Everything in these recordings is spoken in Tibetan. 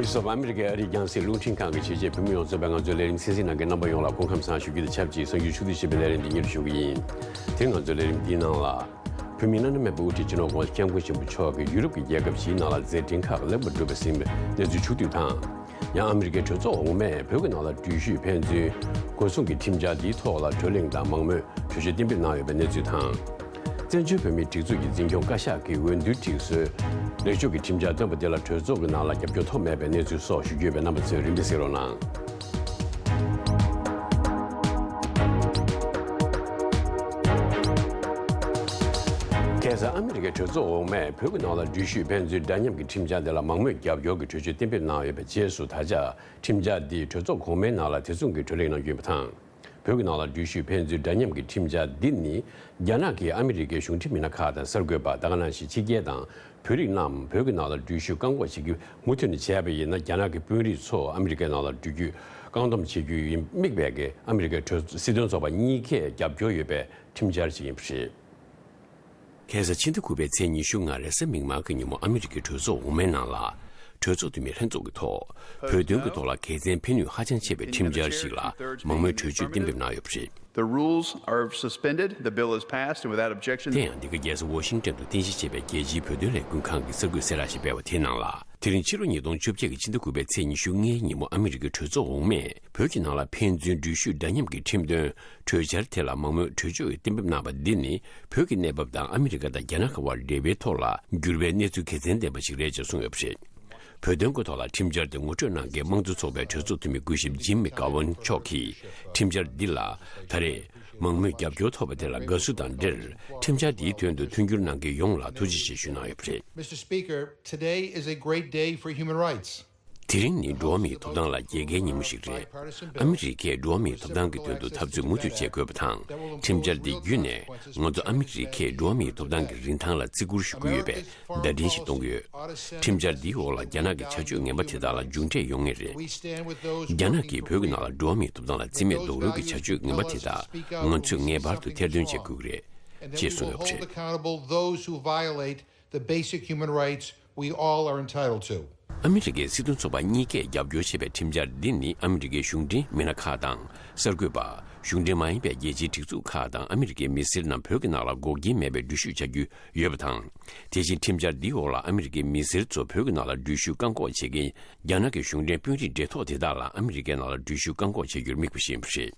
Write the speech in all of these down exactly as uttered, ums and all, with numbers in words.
གསར་པ་ཨ་མི་རི་ཀའི་ཨ་རིའི་རྒྱང་སྲིང་རླུང་འཕྲིན་ཁང་གི་གཞིས་བྱེས་བོད་མི་ཡོངས་རྫོགས་པས་ང་ཚོའི་ལས་རིམ་གསན་གཟིགས་གནང་མཁན་རྣམ་པ་ཡོངས་ལ་སྐུ་ཁམས་བཟང་ཞུ་རྒྱུ་དང་ཆབས་ཅིག་གསར་འགྱུར་ཕྱོགས་བསྡུས་ཞིབ་པའི་ལས་རིམ་འདི་སྙན་སྒྲོན་ཞུ་གི་ཡིན། དེ་རིང་ང་ཚོའི་ལས་རིམ་འདིའི་ནང་ལ། བོད་མིའི་རྣམ་གནོན་མེད་པའི་དབུ་ཁྲིད་སྤྱི་ནོར་༧གོང་ས་༧སྐྱབས་མགོན་ཆེན་པོ་མཆོག་གིས་ཡུ་རོབ་ཀྱི་རྒྱལ་ཁབ་བཞིའི་ནང་ལ་མཛད་འཕྲིན་ཁག་ལེགས་པར་གྲུབ་པ་ཟིན་པའི་གནས་ཚུལ་ཕྱོགས་བསྡུས་དང་། ཡང་ཨ་མི་རི་ཀའི་གྲོས་ཚོགས་འོག་མས་བོད་ཀྱི་ནང་ལ་འགྲུལ་བཞུད་ཕན་ཚུན་སྒོ་སྲུང་གི་ཁྲིམས་འཆར་འདིའི་ཐོག་ལ་གྲོས་གླེང་དང་མང་མོས་གྲོས་ཆོད་གཏན་འབེབས་གནང་ཡོད་པའི་གནས་ཚུལ་དང་། བཙན་བྱོལ་བོད་མིའི་སྒྲིག་འཛུགས་ཀྱི་འཛིན་སྐྱོང་བཀའ་ཤག་གིས་འོས་བསྡུའི་སྒྲིག་སྲོལ་ལེགས་བཅོས་ཀྱི་ཁྲིམས་འཆར་བཏོན་པ་དེ་ལ་གྲོས་ཚོགས་ཀྱི་ནང་ལ་རྒྱབ་སྐྱོར་ཐོབ་མེད་པའི་གནས་ཚུལ་སོགས་ཞུ་རྒྱུ་ཡོད་པས་རྣམ་པ་ཚོས་རིམ་པས་གཟིགས་རོགས་གནང་། ཁ་སང་ཨ་མི་རི་ཀའི་གྲོས་ཚོགས་འོག་མས་བོད་ཀྱི་ནང་ལ་འགྲུལ་བཞུད་ཕན་ཚུན་འདྲ་མཉམ་གྱི་ཁྲིམས་འཆར་དེ་ལ་མང་མོས་རྒྱབ་སྐྱོར་གྱི་གྲོས་ཆོད་གཏན་འབེབས་གནང་ཡོད་པའི་རྗེས་སུ། ད་ཆ་ཁྲིམས་འཆར་འདི་གྲོས་ཚོགས་གོང་མའི་ནང་ལ་དེ་མཚུངས་ཀྱི་གྲོས་གླེང་གནང་རྒྱུ་ཡིན་པ་དང་། བོད་ཀྱི་ནང་ལ་འགྲུལ་བཞུད་ཕན་ཚུན་འདྲ་མཉམ་གྱི་ཁྲིམས་འཆར་འདི་ནི། རྒྱ་ནག་གིས་ཨ་མི་རི་ཀའི་གཞུང་འབྲེལ་མི་སྣ་ཁག་དང་གསར་འགོད་པ། ད་ག་ནང་བཞིན་ཕྱི་རྒྱལ་དང་བོད་རིགས་རྣམས་བོད་ཀྱི་ནང་ལ་འགྲུལ་བཞུད་བཀག་འགོག་བྱེད་རྒྱུ་མུ་མཐུད་ནས་བྱས་པ་ཡིན་ན། རྒྱ་ནག་གི་དཔོན་རིགས་ཚོ་ཨ་མི་རི་ཀའི་ནང་ལ་འགྲོ་རྒྱུ་བཀག་སྡོམ་བྱེད་རྒྱུ་ཡིན་དམིགས་པའི་གི་ཨ་མི་རི་ཀའི་གྲོས་སྲིད་དོན་ཚོགས་པ་གཉིས་ཀས་རྒྱབ་སྐྱོར་ཡོད་པའི་ཁྲིམས་འཆར་ཞིག་ཡིན་པ་རེད། ཁ་སང་ཕྱི་ཟླ་དགུ་པའི་ཚེས་ཉི་ཤུ་ལྔ་རེས་གཟའ་མིག་དམར་གྱི་ཉིན་མོ་ཨ་མི་རི་ཀའི་གྲོས་ཚོགས་འོག་མའི་ནང་ལ། གྲོས་ཚོགས་འཐུས་མི་ལྷན་ཚོགས་ཀྱི་ཐོག་བོད་དོན་གྱི་ཐོག་ལ་དགེ་མཚན་ཕན་ནུས་ཧ་ཅང་ཆེ་བའི་ཁྲིམས་འཆར་ཞིག་ལ་མང་མོས་གྲོས་ཆོད་གཏན་འབེབས་གནང་ཡོད་པ་རེད། The rules are suspended. The bill is passed and without objection. དེ་ཡང་འདི་ག་རྒྱལ་ས་ཝ་ཤིང་ཏོན་དུ་རྟེན་གཞི་བྱས་པའི་རྒྱལ་སྤྱིའི་བོད་དོན་ལས་འགུལ་ཁང་གིས་གསར་འགོད་གསལ་བསྒྲགས་ཤིག་སྤེལ་བ་དེའི་ནང་ལ། དེ་རིང་ཕྱི་ལོ་ཉིས་སྟོང་བཅོ་བརྒྱད་ཀྱི་ཕྱི་ཟླ་དགུ་པའི་ཚེས་ཉི་ཤུ་ལྔའི་ཉིན་མོ་ཨ་མི་རི་ཀའི་གྲོས་ཚོགས་འོག་མས་བོད་ཀྱི་ནང་ལ་ཕན་ཚུན་འགྲུལ་བཞུད་འདྲ་མཉམ་གྱི་ཁྲིམས་དོན་གྲོས་འཆར་དེ་ལ་མང་མོས་གྲོས་ཆོད་གཏན་འབེབས་གནང་བ་འདི་ནི། བོད་ཀྱི་གནས་བབ་དང་ཨ་མི་རི་ཀ་དང་རྒྱ་ནག་གི་དབར་འབྲེལ་བའི་ཐོག་ལ་འགྱུར་བའི་གནས་ཚུལ་དགེ་མཚན་ལྡན་པ་ཞིག་རེད་ཅེས་གསུངས་ཡོད་པ་རེད། བོད་དོན་སྐོར་ཐོག་ལ་ཁྲིམས་འཆར་དེ་ངོ་སྤྲོད་གནང་མཁན་དམངས་གཙོ་ཚོགས་པའི་གྲོས་ཚོགས་འཐུས་མི་སྐུ་ཞབས་ཇིམ་མི་ཀ་ཝན་མཆོག་གིས། ཁྲིམས་འཆར་འདི་ལ་ད་རེས་མང་མོས་རྒྱབ་སྐྱོར་ཐོབ་པ་དེ་ལ་དགའ་བསུ་དང་འབྲེལ། ཁྲིམས་འཆར་འདིའི་དོན་དུ་མཐུན་འགྱུར་གནང་མཁན་ཡོངས་ལ་ཐུགས་རྗེ་ཆེ་ཞུ་གནང་ཡོད་པ་རེད། Mister Speaker, today is a great day for human rights. དེ་རིང་ནི་འགྲོ་བ་མིའི་ཐོབ་ཐང་ལ་རྒྱལ་ཁའི་ཉིན་མོ་ཞིག་རེད། ཨ་མི་རི་ཀས་འགྲོ་བ་མིའི་ཐོབ་ཐང་གི་དོན་དུ་འཐབ་རྩོད་མུ་མཐུད་བྱེད་དགོས་པ་དང་། ཁྲིམས་འཆར་འདི་བརྒྱུད་ནས་ང་ཚོ་ཨ་མི་རི་ཀས་འགྲོ་བ་མིའི་ཐོབ་ཐང་གི་རིན་ཐང་ལ་བརྩི་བཀུར་ཞུ་གི་ཡོད་པའི་བརྡ་འཕྲིན་ཞིག་གཏོང་གི་ཡོད། ཁྲིམས་འཆར་འདིའི་འོག་ལ་རྒྱ་ནག་གི་བྱ་སྤྱོད་ངན་པ་དེ་དག་ལ་མཇུག་འབྲས་ཡོང་ངེས་རེད། རྒྱ་ནག་གིས་བོད་ཀྱི་ནང་ལ་འགྲོ་བ་མིའི་ཐོབ་ཐང་ལ་བརྩི་མེད་རྡོག་རོལ་གྱི་བྱ་སྤྱོད་ངན་པ་དེ་དག་ང་ཚོས་ངེས་པར་དུ་ཐེར་འདོན་བྱེད་དགོས་ཀྱི་རེད། ཅེས་གསུངས་ཡོད་པ་རེད། Accountable those who violate the basic human rights we all are entitled to. ཨ་མི་རི་ཀའི་སྲིད་དོན་ཚོགས་པ་གཉིས་ཀས་རྒྱབ་སྐྱོར་བྱས་པའི་ཁྲིམས་འཆར་འདི་ནི་ཨ་མི་རི་ཀའི་གཞུང་འབྲེལ་མི་སྣ་ཁག་དང་གསར་འགོད་པ། གཞུང་འབྲེལ་མ་ཡིན་པའི་རྒྱལ་སྤྱིའི་སྒྲིག་འཛུགས་ཁག་དང་ཨ་མི་རི་ཀའི་མི་སེར་རྣམས་བོད་ཀྱི་ནང་ལ་འགོག་རྐྱེན་མེད་པའི་འགྲུལ་བཞུད་བྱ་རྒྱུ་ཡོད་པ་དང་། དེ་བཞིན་ཁྲིམས་འཆར་འདིའི་འོག་ལ་ཨ་མི་རི་ཀའི་མི་སེར་ཚོ་བོད་ཀྱི་ནང་ལ་འགྲུལ་བཞུད་བཀག་འགོག་བྱེད་མཁན་རྒྱ་ནག་གི་གཞུང་འབྲེལ་དཔོན་རིགས་འབྲེལ་ཐོགས་དེ་དག་ལ་ཨ་མི་རི་ཀའི་ནང་ལ་འགྲུལ་བཞུད་བཀག་འགོག་བྱེད་རྒྱུར་དམིགས་པ་ཞིག་ཡིན་པ་རེད།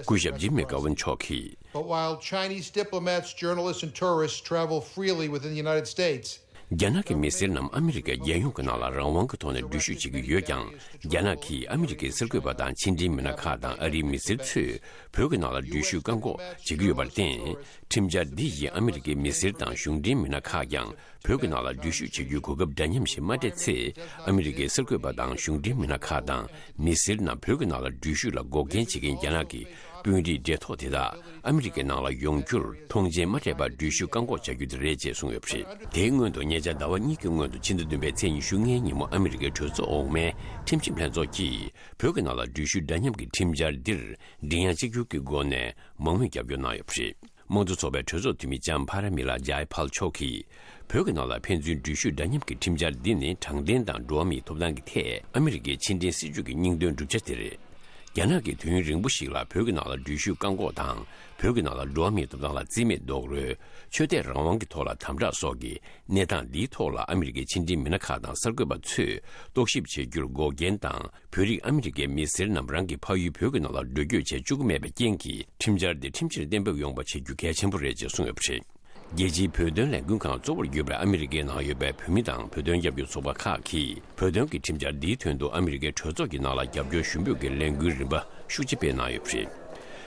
སྐུ་ཞབས་ཇིམ་མི་ཀ་ཝན་མཆོག་གིས། But while Chinese diplomats, journalists, and tourists travel freely within the United States, རྒྱ་ནག་གི་མི་སེར་རྣམས་ཨ་མི་རི་ཀའི་རྒྱལ་ཡོངས་ཀྱི་ནང་ལ་རང་དབང་གི་ཐོག་ནས་འགྲུལ་བཞུད་བྱེད་ཀྱི་ཡོད་ཀྱང་། རྒྱ་ནག་གིས་ཨ་མི་རི་ཀའི་གསར་འགོད་པ་དང་ཕྱི་འབྲེལ་མི་སྣ་ཁག་དང་ཨ་རིའི་མི་སེར་ཚོས་བོད་ཀྱི་ནང་ལ་འགྲུལ་བཞུད་བཀག་འགོག་བྱེད་ཀྱི་ཡོད་པར་བརྟེན། ཁྲིམས་འཆར་འདི་བཞིན་ཨ་མི་རི་ཀའི་མི་སེར་དང་གཞུང་འབྲེལ་མི་སྣ་ཁག་ཀྱང་བོད་ཀྱི་ནང་ལ་འགྲུལ་བཞུད་བྱེད་རྒྱུའི་གོ་སྐབས་འདྲ་མཉམ་ཞིག་མ་སྤྲད་ཚེ། ཨ་མི་རི་ཀའི་གསར་འགོད་པ་དང་གཞུང་འབྲེལ་མི་སྣ་ཁག་དང་མི་སེར་རྣམས་བོད་ཀྱི་ནང་ལ་འགྲུལ་བཞུད་ལ་འགོག་རྐྱེན་བྱེད་མཁན་རྒྱ་ནག་གི་དཔོན་རིགས་འབྲེལ་ཐོགས་དེ་དག་ཨ་མི་རི་ཀའི་ནང་ལ་ཡོང་རྒྱུར་མཐོང་མཆན་མ་སྤྲད་པར་འགྲུལ་བཞུད་བཀག་འགོག་བྱ་རྒྱུ་དེ་རེད་ཅེས་གསུངས་ཡོད་པ་རེད། དེའི་སྔོན་དུ་ཉེ་ཆར་ཟླ་བ་གཉིས་ཀྱི་སྔོན་དུ་ཕྱི་ཟླ་བདུན་པའི་ཚེས་ཉི་ཤུ་ལྔའི་ཉིན་མོ་ཨ་མི་རི་ཀའི་གྲོས་ཚོགས་འོག་མའི་ཁྲིམས་ཞིབ་ལྷན་ཚོགས་ཀྱིས་བོད་ཀྱི་ནང་ལ་འགྲུལ་བཞུད་འདྲ་མཉམ་གྱི་ཁྲིམས་འཆར་འདིར་མགྲིན་དབྱངས་གཅིག་གྱུར་གྱི་སྒོ་ནས་མང་མོས་རྒྱབ་སྐྱོར་གནང་ཡོད་པ་རེད། དམངས་གཙོ་ཚོགས་པའི་གྲོས་ཚོགས་འཐུས་མི་ལྕམ་ཕ་ར་མི་ལ་ཇའི་ཕལ་མཆོག་གིས། བོད་ཀྱི་ནང་ལ་ཕན་ཚུན་འགྲུལ་བཞུད་འདྲ་མཉམ་གྱི་ཁྲིམས་འཆར་འདི་ནི་དྲང་བདེན་དང་འགྲོ་བ་མིའི་ཐོབ་ཐང་གི་ཐད་ཨ་མི་རི་ཀའི་ཕྱི་འབྲེལ་སྲིད་ཇུས་ཀྱི་སྙིང་དོན་བསྒྲུབ་བྱ་དེ་རེད། རྒྱ་ནག་གིས་དུས་ཡུན་རིང་པོ་ཞིག་ལ་བོད་ཀྱི་ནང་ལ་འགྲུལ་བཞུད་བཀག་འགོག་དང་། བོད་ཀྱི་ནང་ལ་འགྲོ་བ་མིའི་ཐོབ་ཐང་ལ་བརྩི་མེད་རྡོག་རོལ། ཆོས་དད་རང་དབང་གི་ཐོག་ལ་དམ་དྲག་སོགས་ཀྱི་གནས་སྟངས་འདིའི་ཐོག་ལ་ཨ་མི་རི་ཀའི་ཕྱི་འབྲེལ་མི་སྣ་ཁག་དང་གསར་འགོད་པ་ཚོས་རྟོག་ཞིབ་བྱེད་རྒྱུར་འགོག་རྐྱེན་དང་། བོད་རིགས་ཨ་མི་རི་ཀའི་མི་སེར་རྣམས་རང་གི་ཕ་ཡུལ་བོད་ཀྱི་ནང་ལ་འགྲོ་སྐྱོད་བྱེད་བཅུག་གི་མེད་པའི་རྐྱེན་གྱིས། ཁྲིམས་འཆར་འདི་ཁྲིམས་ཕྱིར་གཏན་འབེབས་ཡོང་བ་བྱེད་རྒྱུ་གལ་ཆེན་པོ་རེད་ཅེས་གསུངས་ཡོད་པ་རེད། རྒྱལ་སྤྱིའི་བོད་དོན་ལས་འགུལ་ཁང་གཙོ་བོར་གྱུར་པའི་ཨ་མི་རི་ཀའི་ནང་ཡོད་པའི་བོད་མི་དང་བོད་དོན་རྒྱབ་སྐྱོར་ཚོགས་པ་ཁག་གིས་བོད་དོན་གྱི་ཁྲིམས་འཆར་འདིའི་དོན་དུ་ཨ་མི་རི་ཀའི་གྲོས་ཚོགས་ཀྱི་ནང་ལ་རྒྱབ་སྐྱོར་ཞུ་འབོད་ཀྱི་ལས་འགུལ་རིམ་པ་ཤུགས་ཆེ་སྤེལ་གནང་ཡོད་པ་རེད།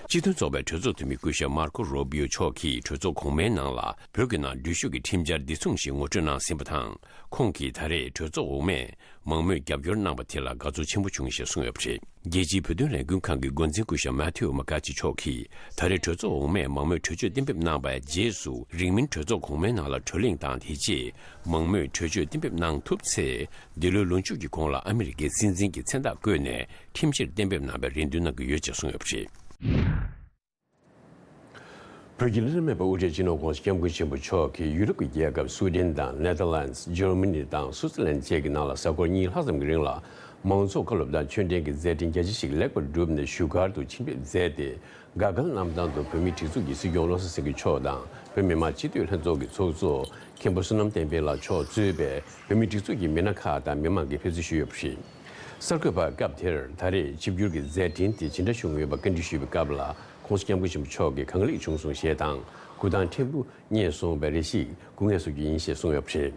སྤྱི་མཐུན་ཚོགས་པའི་གྲོས་ཚོགས་འཐུས་མི་སྐུ་ཞབས་མར་ཀོ་རོ་བིའོ་མཆོག་གིས་གྲོས་ཚོགས་གོང་མའི་ནང་ལ་བོད་ཀྱི་ནང་འགྲུལ་བཞུད་ཀྱི་ཁྲིམས་འཆར་འདི་མཚུངས་ཤིག་ངོ་སྤྲོད་གནང་ཟིན་པ་དང་། ཁོང་གིས་ད་རེས་གྲོས་ཚོགས་འོག་མས་མང་མོས་རྒྱབ་སྐྱོར་གནང་པ་དེ་ལ་དགའ་ཚོར་ཆེན་པོ་བྱུང་ཞེས་གསུངས་ཡོད་པ་རེད། རྒྱལ་སྤྱིའི་བོད་དོན་ལས་འགུལ་ཁང་གི་འགོ་འཛིན་སྐུ་ཞབས་མ་ཐེའུ་མ་ཀ་ཅི་མཆོག་གིས་ད་རེས་གྲོས་ཚོགས་འོག་མས་མང་མོས་གྲོས་ཆོད་གཏན་འབེབས་གནང་པའི་རྗེས་སུ། རིང་མིན་གྲོས་ཚོགས་གོང་མའི་ནང་ལ་གྲོས་གླེང་དང་། དེ་རྗེས་མང་མོས་གྲོས་ཆོད་གཏན་འབེབས་གནང་ཐུབ་ཚེ། འདི་ལོའི་ལོ་མཇུག་གི་གོང་ལ་ཨ་མི་རི་ཀའི་སྲིད་འཛིན་གྱི་མཚན་རྟགས་བཀོད་ནས་ཁྲིམས་ཕྱིར་གཏན་འབེབས་གནང་པའི་རེ་འདུན་གནང་གི་ཡོད་ཅེས་གསུངས་ཡོད་པ་རེད། བོད་ཀྱི་བླ་ན་མེད་པའི་དབུ་ཁྲིད་སྤྱི་ནོར་༧གོང་ས་༧སྐྱབས་མགོན་ཆེན་པོ་མཆོག་གིས་ཡུ་རོབ་ཀྱི་རྒྱལ་ཁབ་སུའེ་ཌེན་དང་ནེ་ཐར་ལན་སི། འཇར་མ་ནི་དང་སུའུ་ཙི་ལན་བཅས་ཀྱི་ནང་ལ་གཟའ་འཁོར་གཉིས་ལྷག་ཙམ་གྱི་རིང་ལ་མང་ཚོགས་བཀའ་སློབ་དང་ཆོས་འབྲེལ་གྱི་མཛད་འཕྲིན་རྒྱ་ཆེ་ཞིག་ལེགས་པར་བསྒྲུབས་ནས་བཞུགས་སྒར་དུ་ཕྱིར་ཕེབས་མཛད་དེ། དགའ་དགའ་གནམ་ཐང་དུ་བོད་མིའི་སྒྲིག་འཛུགས་ཀྱི་སྲིད་སྐྱོང་བློ་བཟང་སེང་གེ་མཆོག་དང་བོད་མི་མང་སྤྱི་འཐུས་ལྷན་ཚོགས་ཀྱི་ཚོགས་གཙོ་མཁན་པོ་བསོད་ནམས་བསྟན་འཕེལ་ལགས་མཆོག་གཙོས་པའི་བོད་མིའི་སྒྲིག་འཛུགས་ཀྱི་མི་སྣ་ཁག་དང་མི་མང་གིས་ཕེབས་བསུ་ཞུས་ཡོད་པ་རེད། གསར་འགོད་པར་སྐབས་དེར་ད་རེས་ཆིབས་བསྒྱུར་གྱི་མཛད་འཕྲིན་དེ་ཇི་འདྲ་བྱུང་ཡོད་པ་བཀའ་འདྲི་ཞུས་པའི་སྐབས་ལ། ༧གོང་ས་༧སྐྱབས་མགོན་ཆེན་པོ་མཆོག་གིས་གང་ལེགས་བྱུང་སོང་ཞེས་དང་། འགུལ་སྟངས་ཕྲན་བུ་རྙེད་སོང་བས་རེ་ཞིག་སྐུ་ངལ་གསོ་རྒྱུ་ཡིན་ཞེས་གསུངས་ཡོད་པ་རེད།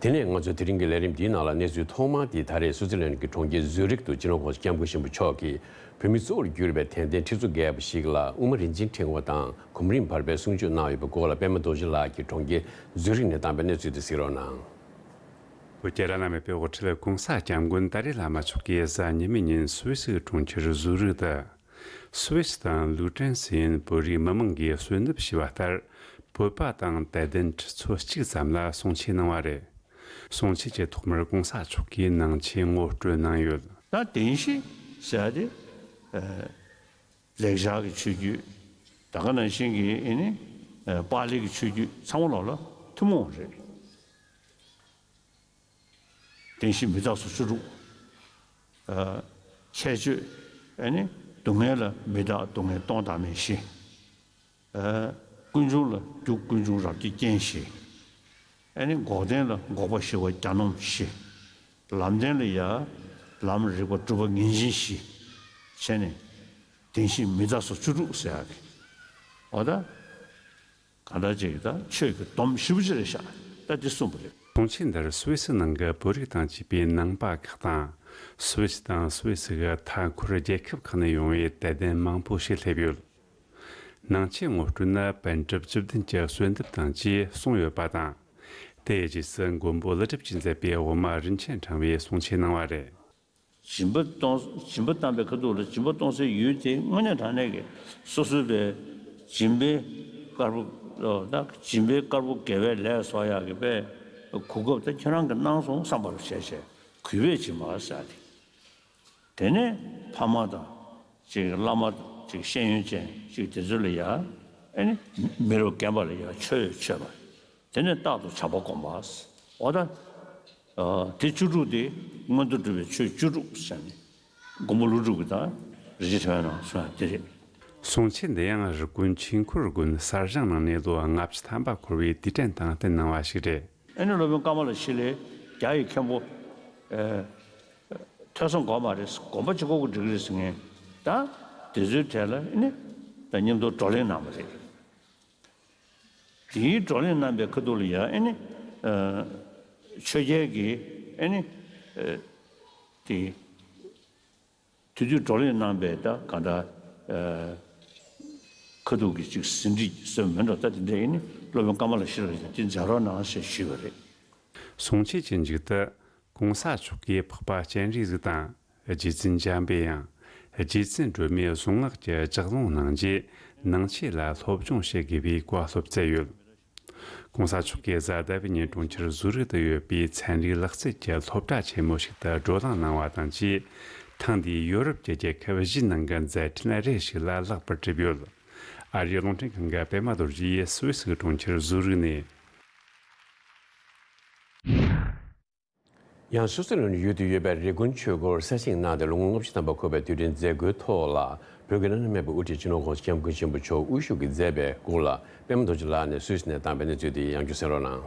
དེ་ནས་ང་ཚོའི་དེ་རིང་གི་ལས་རིམ་འདིའི་ནང་ལ་གནས་ཚུལ་ཐོག་མ་དེ་ད་རེས་སུའུ་ཙི་ལན་གྱི་གྲོང་ཁྱེར་ཛུ་རིག་ཏུ་སྤྱི་ནོར་༧གོང་ས་༧སྐྱབས་མགོན་ཆེན་པོ་མཆོག་གིས་བོད་མི་གཙོ་བོར་གྱུར་པའི་དད་ལྡན་ཁྲི་ཚོ་བརྒལ་བ་ཞིག་ལ་དབུ་མ་རིན་ཆེན་ཕྲེང་བ་དང་གོམ་རིམ་བར་པའི་གསུང་ཆོས་གནང་ཡོད་པའི་སྐོར་ལ་པད་མ་རྡོ་རྗེ་ལགས་ཀྱིས་གྲོང་ཁྱེར་ཛུ་རིག་ནས་བཏང་པའི་གནས་ཚུལ་དེ་གཟིགས་རོགས་གནང་། བོད་ཀྱི་བླ་ན་མེད་པའི་དབུ་ཁྲིད་༧གོང་ས་༧སྐྱབས་མགོན་ཏཱ་ལའི་བླ་མ་མཆོག་གིས་གཟའ་ཉི་མའི་ཉིན་སུད་སི་གྲོང་ཁྱེར་ཟུ་རིག་ཏུ། སུད་སི་དང་ལུའུ་ཀྲན་སི་ཡན་བོད་རིགས་མི་མང་གིས་གསོལ་འདེབས་ཞུས་པ་ལྟར། བོད་པ་དང་དད་ལྡན་ཁྲི་ཚོ་གཅིག་ཙམ་ལ་གསུང་ཆོས་གནང་བ་རེད། གསུང་ཆོས་ཀྱི་ཐོག་མར་༧གོང་ས་མཆོག་གིས་ནང་ཆོས་ངོ་སྤྲོད་གནང་ཡོད། ད་བདེན་བཞི་ཟེར་ཡ་དེ། ལེགས་སྦྱར་གྱི་ཆོས་བརྒྱུད། ད་ག་ནང་བཞིན་གྱི་ཨེ་ནི། པཱ་ལི་གི་ཆོས་བརྒྱུད་ཚང་མ་ལོག་ལ་ཐུན་མོང་རེད། བདེན་བཞི་མི་རྟག་སོགས་བཅུ་དྲུག་ཁྱད་ཆོས། ཨེ་ནི། སྡུག་བསྔལ་ལ་མི་རྟག་སྡུག་བསྔལ་སྟོང་བདག་མེད་བཞི། ཀུན་འབྱུང་ལ་རྒྱུ་ཀུན་འབྱུང་རབ་ཀྱི་རྐྱེན་བཞི། ཨེ་ནི། འགོག་བདེན་ལ་འགོག་པ་ཞི་བ་གྱ་ནོམ་བཞི། ལམ་བདེན་ལ་ཡ། ལམ་རིག་པ་གྲུབ་པ་ངེས་འབྱིན་བཞི། བྱས་ནས། བདེན་བཞི་མི་རྟག་སོགས་བཅུ་དྲུག་ཟེར་ཡག་གི། འོ་ད། གང་ལྟར་ཅིག་ད་ཆོས་ཀྱི་སྡོམ་ཞེ་པོ་ཅིག་རེད་ཤག་ད་འདི་གསུངས་པ་རེད། གསུང་ཆོས་འདིར་སུད་སི་ནང་གི་བོད་རིགས་དང་བཅས་པའི་ནང་པ་ཁག་དང་། སུད་སི་དང་སུད་སི་གི་མཐའ་འཁོར་རྒྱལ་ཁབ་ཁག་ནས་ཡོང་བའི་དད་ལྡན་མང་པོ་ཞིག་སླེབས་ཡོད། ནང་ཆོས་ངོ་སྤྲོད་ནི་པཎ་གྲུབ་བཅུ་བདུན་གྱི་གསོལ་འདེབས་དང་བཅས་གསུངས་ཡོད་པ་དང་། དེའི་རྗེས་སུ་མགོན་པོ་ཀླུ་སྒྲུབ་ཀྱིས་མཛད་པའི་དབུ་མ་རིན་ཆེན་ཕྲེང་བའི་གསུང་ཆོས་གནང་བ་རེད། སྦྱིན་པ་གཏོང་། སྦྱིན་པ་བཏང་པའི་ཁ་ཐུག་ལ་སྦྱིན་པ་གཏོང་སའི་ཡུལ་དེ་དངོས་གནས་དྲང་གནས་ཀྱི་སོ་སོའི་པའི་སྦྱིན་པའི་དཀར་པོ་ལ་ད་སྦྱིན་པའི་དཀར་པོ་དགེ་བའི་ལས་བཟོ་ཡག་གི་པའི་གོ་སྐབས་དེ་ཁྱེད་རང་གིས་གནང་སོང་བསམ་པ་རུ་བྱས་བྱས་གུས་པས་སྦྱིན་པ་ཟེར་ཏེ། དེ་ནས་ཕ་མ་དང་ཅིག་བླ་མ་ཅིག་ཤེས་ཡོན་ཅན་ཅིག་དེ་ཚོ་ལ་ཡ་ཨེ་ནི་མི་རབས་རྒན་པ་ལ་ཡ་ཆོས་མཆོད་པ། དེ་ནས་རྟག་ཏུ་བྱམས་པ་སྒོམ་པ། འོ་ད། དེ་བཅུ་དྲུག་དེ་མངོན་མཐོ་གྲུབ་པའི་ཆོས་བཅུ་དྲུག་ཟེར་ནས་མགོན་པོ་ཀླུ་སྒྲུབ་ཀྱིས་དང་རིན་ཆེན་ཕྲེང་བའི་ནང་གསུངས་ཡ་དེ་རེད། གསུང་ཆོས་འདི་ཡང་རི་ཀོན་ཆོས་འཁོར་དགོན་གསར་བཞེངས་གནང་ནས་ལོ་ལྔ་བཅུ་ཐམ་པ་འཁོར་བའི་དུས་དྲན་དང་བསྟུན་གནང་བ་ཞིག་རེད། ཨེ་ནི་སློབ་དཔོན་ཀ་མ་ལ་ཤཱི་ལས་རྒྱ་ཡི་མཁན་པོ། ཐོས་བསམ་དགོས་མ་རེད། དགོངས་པ་གཅིག་པོ་གིས་འགྲིག་གི་རེད་ཟེར་མཁན། ད་དེ་ཚོའི་གྲས་ལ་ཨེ་ནི་ད་མཉམ་དུ་བགྲོ་གླེང་གནང་བ་རེད། དེའི་བགྲོ་གླེང་གནང་པའི་ཁ་ཐུག་ལ་ཡ་ཨེ་ནི། ཆོས་རྒྱལ་གྱིས་ཨེ་ནི། དེ། དེ་དུས་བགྲོ་གླེང་གནང་པའི་ད་ག་འདྲ། ཁ་ཐུག་གི་ཅིག་ཟིན་བྲིས་སོགས་མེད་འགྲོ། ད་དེ་འདྲ་ཨེ་ནི་སློབ་དཔོན་ཀ་མ་ལ་ཤཱི་ལ་དེ་མཛད་རོགས་གནང་ཞེས་ཞུས་པ་རེད། གསུང་ཆོས་ཀྱི་མཇུག་ཏུ། ༸གོང་ས་མཆོག་གིས་འཕགས་པ་སྤྱན་རས་གཟིགས་དང་། རྗེ་བཙུན་འཇམ་པའི་དབྱངས། རྗེ་བཙུན་སྒྲོལ་མའི་གཟུངས་སྔགས་ཀྱི་ལྗགས་ལུང་གནང་རྗེས། ནང་ཆོས་ལ་སློབ་སྦྱོང་བྱེད་དགོས་པའི་བཀའ་སློབ་སྩལ་ཡོད། ༸གོང་ས་མཆོག་གིས་གཟའ་ཟླ་བའི་ཉིན་གྲོང་ཁྱེར་ཟུ་རིག་ཏུ་ཡོད་པའི་ཚན་རིག་ལག་རྩལ་གྱི་སློབ་གྲྭ་ཆེན་མོ་ཞིག་ཏུ་བགྲོ་གླེང་གནང་བ་དང་བཅས། ཐེངས་འདིའི་ཡོ་རོབ་ཀྱི་རྒྱལ་ཁབ་བཞིའི་ནང་གི་མཛད་འཕྲིན་རེ་ཞིག་ལ་ལེགས་པར་གྲུབ་ཡོད། ཨ་རིའི་རླུང་འཕྲིན་ཁང་གི་པད་མ་རྡོ་རྗེ་ཡིས་སུད་སི་གི་གྲོང་ཁྱེར་ཟུ་རིག་ནས། ཡང་སུད་སི་ལོན་ཡུལ་དུ་ཡོད་པའི་རི་ཀོན་ཆོས་འཁོར་གསར་བཞེངས་གནང་སྟེ་ལོ་ངོ་ལྔ་བཅུ་ཐམ་པ་འཁོར་བའི་དུས་དྲན་མཛད་སྒོའི་ཐོག་ལ། བོད་ཀྱི་བླ་ན་མེད་པའི་དབུ་ཁྲིད་སྤྱི་ནོར་༸གོང་ས་༸སྐྱབས་མགོན་ཆེན་པོ་མཆོག་དབུ་བཞུགས་ཀྱིས་མཛད་པའི་སྐོར་ལ་པད་མ་རྡོ་རྗེ་ལགས་ནས་སུད་སི་ནས་བཏང་པའི་གནས་ཚུལ་དེ་ཡང་བསྐྱར་གསན་རོགས་གནང་།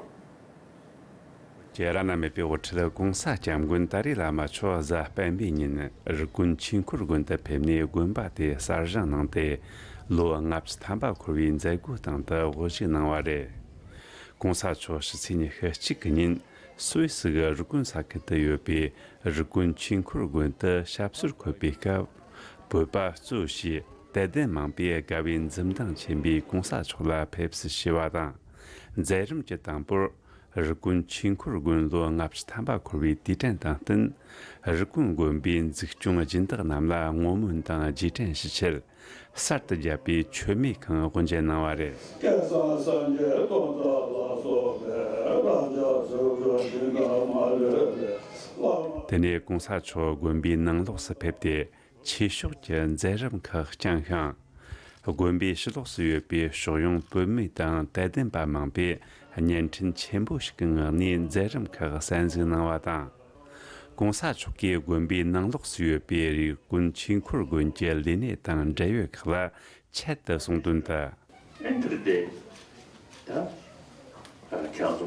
ཀྱི་བླ་ན་མེད་པའི་དབུ་ཁྲིད་༸གོང་ས་༸སྐྱབས་མགོན་ཏཱ་ལའི་བླ་མ་མཆོག་གཟའ་སྤེན་པའི་ཉིན་རི་ཀོན་ཆོས་འཁོར་དགོན་དུ་ཕེབས་ནས་དགོན་པ་དེ་གསར་བཞེངས་གནང་སྟེ། ལོ་ལྔ་བཅུ་ཐམ་པ་འཁོར་བའི་མཛད་སྒོའི་སྟེང་དུ་དབུ་བཞུགས་གནང་བ་རེད། ༸གོང་ས་མཆོག་ཕྱི་ཚེས་ཉི་ཤུ་གཅིག་གི་ཉིན་སུད་སི་གི་རི་ཀོན་ས་ཁུལ་དུ་ཡོད་པའི་རི་ཀོན་ཆོས་འཁོར་དགོན་དུ་ཞབས་སོར་འཁོད་པའི་སྐབས། བོད་པ་གཙོས་བྱས་དད་ལྡན་མང་པོས་དགའ་བའི་འཛུམ་མདངས་ཆེན་པོས་༸གོང་ས་མཆོག་ལ་ཕེབས་བསུ་ཞུས་པ་དང་། མཛད་རིམ་གྱི་དང་པོར། རི་ཀོན་ཆོས་འཁོར་དགོན་ལོ་ལྔ་བཅུ་ཐམ་པ་འཁོར་བའི་དུས་དྲན་དང་བསྟུན། རི་ཀོན་དགོན་པའི་འཛུགས་སྐྱོང་སྦྱིན་བདག་རྣམས་ལ་བསྔོ་སྨོན་དང་རྗེས་དྲན་ཞུ་ཆེད། གསར་དུ་བརྒྱབ་པའི་མཆོད་མེ་ཁང་དབུ་འབྱེད་གནང་བ་རེད། དེ་ནས་༸གོང་ས་མཆོག་དགོན་པའི་ནང་ལོགས་སུ་ཕེབས་ཏེ། ཆོས་ཕྱོགས་ཀྱི་མཛད་རིམ་ཁག་བསྐྱངས་ཤིང་། དགོན་པའི་ཕྱི་ལོགས་སུ་ཡོད་པའི་ཕྱོགས་ཡོངས་བོད་མི་དང་དད་ལྡན་པ་མང་པོས་བརྙན་འཕྲིན་ཆེན་པོ་ཞིག་གི་ངང་ནས་མཛད་རིམ་ཁག་གསན་གཟིགས་གནང་བ་དང་། གོང་ས་མཆོག་གིས་དགོན་པའི་ནང་ལོགས་སུ་ཡོད་པའི་རུས་ཀུན་ཆོས་འཁོར་དགོན་གྱི་ལས་གནས་དང་འབྲེལ་ཡོད་ཁག་ལ་ཆེད་དུ་གསུངས་དོན་དུ། End of the day, ད་ཁྱེད་རང་ཚོ་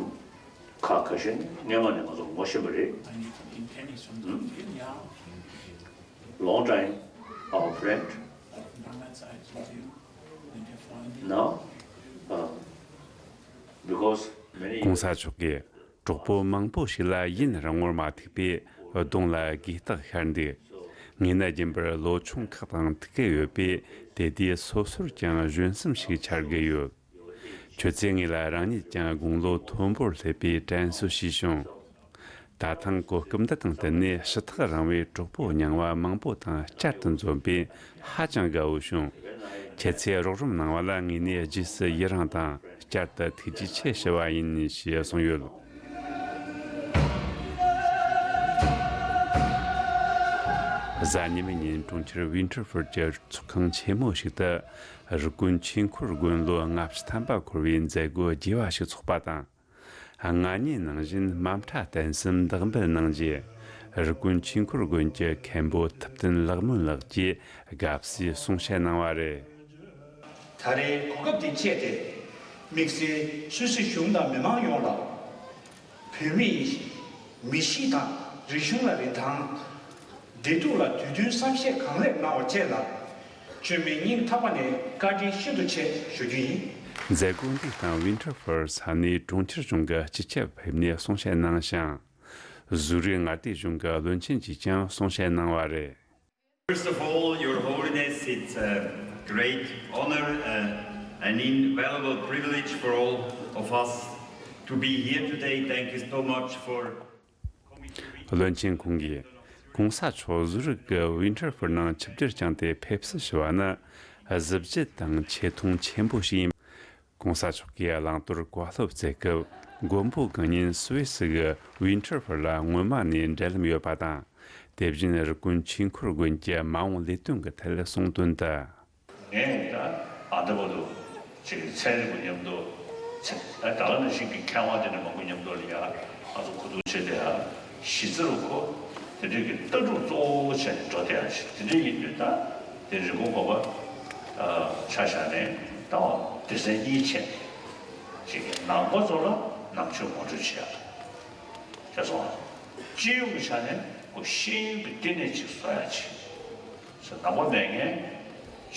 ཁ་ཁ་ཤས་སྔོན་མ་ནས་ང་ཚོ་ངོ་ཤེས་པ་རེད། Long time, our friend. Now, uh, because many ༧གོང་ས་མཆོག་གིས་གྲོགས་པོ་མང་པོ་ཞིག་ལ་ཡུན་རིང་བོར་མ་ཐུག་པས་གདོང་ལ་གུས་རྟགས་ཤར་འདུག་ངས་ནི་རྒྱུན་པར་ལོ་ཆུང་ཁག་དང་ཐུག་གི་ཡོད་པས་དེ་དུས་སོ་སོར་ཀྱང་གཞོན་གསུམ་ཞིག་འཆར་གི་ཡོད། ཁྱོད་ཚོས་ངེད་ལ་རང་ཉིད་ཀྱང་དགུང་ལོ་མཐོན་པོར་སླེབས་པའི་དྲན་གསོ་ཞུས་བྱུང་། ད་ཐེངས་གོ་སྐབས་འདི་དང་བསྟུན་ནས་ཕྱི་ཐག་རིང་བའི་གྲོགས་པོ་རྙིང་བ་མང་པོ་དང་བསྐྱར་དུ་འཛོམས་པས་ཧ་ཅང་དགའ་བོ་བྱུང་། ཁྱེད་ཚོས་རོགས་རམ་གནང་བ་ལ་ངོས་ནས་རྗེས་སུ་ཡི་རང་དང་བསྐྱར་དུ་ཐུགས་རྗེ་ཆེ་ཞུ་བ་ཡིན་ཞེས་གསུངས་ཡོད། གཟའ་ཉི་མའི་ཉིན་གྲོང་ཁྱེར་ཝིན་ཊར་ཕོར་གྱི་ཚོགས་ཁང་ཆེན་མོ་ཞིག་ཏུ། རུས་ཀུན་ཆོས་འཁོར་དགོན་ལོ་ལྔ་བཅུ་ཐམ་པ་འཁོར་བའི་མཛད་སྒོ་རྒྱས་པ་ཞིག་ཚོགས་པ་དང་། སྔ་ཉིན་ནང་བཞིན་དམའ་ཕྲ་བསྟན་གསུམ་བདག་འབུལ་གནང་རྗེས། རུས་ཀུན་ཆོས་འཁོར་དགོན་གྱི་མཁན་པོ་ཐུབ་བསྟན་ལེགས་སྨོན་ལགས་ཀྱིས་དགའ་བསུའི་གསུང་བཤད་གནང་བ་རེད། ད་རེས་གོ་སྐབས་འདི་སྤྱད་དེ། དམིགས་བསལ་སུད་སི་གཞུང་དང་མི་མང་ཡོངས་ལ། བོད་མིའི་མི་གཤིས་དང་རིག་གཞུང་ལ་རིན་ཐང་། བདེ་སྡུག་ལ་དུས་མཐུན་བསམ་ཤེས་གང་ལེགས་གནང་བ་བཅས་ལ། བཅོས་མིན་སྙིང་ཐག་པ་ནས་བཀའ་དྲིན་ཤིན་ཏུ་ཆེ་ཞུ་རྒྱུ་ཡིན། མཛད་སྒོ་འདིའི་སྟེང་ཝིན་ཊར་ཕོར་ས་གནས་གྲོང་ཁྱེར་གཞུང་གི་སྤྱི་ཁྱབ་ཕེབས་ནས་གསུང་བཤད་གནང་ཞིང་། ཟུ་རིག་མངའ་སྡེ་གཞུང་གི་བློན་ཆེན་གྱིས་ཀྱང་གསུང་བཤད་གནང་བ་རེད། First of all, Your Holiness, it's a great honor, uh, an invaluable privilege for all of us to be here today. Thank you so much for coming to witness. བློན་ཆེན་ཁོང་གིས་གོང་ས་མཆོག་ཟུ་རིག་གི་ཝིན་ཊར་ཕོར་ནང་ཆིབས་བསྒྱུར་བསྐྱངས་ཏེ་ཕེབས་བསུ་ཞུ་བ་ནི་གཟི་བརྗིད་དང་ཆེ་མཐོང་ཆེན་པོ་ཞིག་ཡིན། གོང་ས་མཆོག་གིས་བླང་དོར་བཀའ་སློབ་སྩལ་སྐབས་མགོན་པོ་གང་ཉིད་སུད་སི་གི་ཝིན་ཊར་ཕོར་ལ་སྔོན་མ་ནས་འབྲེལ་ལམ་ཡོད་པ་དང་། དེ་བཞིན་རུས་ཀུན་ཆོས་འཁོར་དགོན་གྱི་མ་འོངས་ལས་དོན་གྱི་ཐད་གསུངས་དོན་དུ། ངས་ད་ཨ་ད་བར་དུ་ཅིག་ཚན་རིག་པ་མཉམ་དུ་ཚེ་ད་ག་ནང་བཞིན་གྱི་མཁས་དབང་དེ་འདྲ་མང་པོ་མཉམ་དུ་ལ་ཡ་ང་ཚོ་གོ་བསྡུར་བྱས་ཏེ་ཡ་གཞི་རྩར་གོ་དེ་འདྲའི་གི་ལྟ་གྲུབ་གཙོ་བོ་བྱས་ནས་འགྲོ་བསྡད་ཡ་ཞིག་དེ་འདྲ་ཡིན་དུས་ད་དེ་རི་མགོ་གོ་བ་ཆ་བཞག་ནས་ད་བ་སྡེ་ཚན་གཉིས་བྱས་ཅིག་ནང་པ་ཚོ་ལ་ནང་ཆོས་ངོ་སྤྲོད་བྱེད་ཡ་དེ་སོང་སྤྱི་ཡོངས་ཀྱི་ཆ་ནས་ཁོ་ཤེས་ཡོན་གྱི་བསྟི་གནས་ཅིག་བཟོ་ཡ་ཅིག་ནང་པ་མེད་མཁན།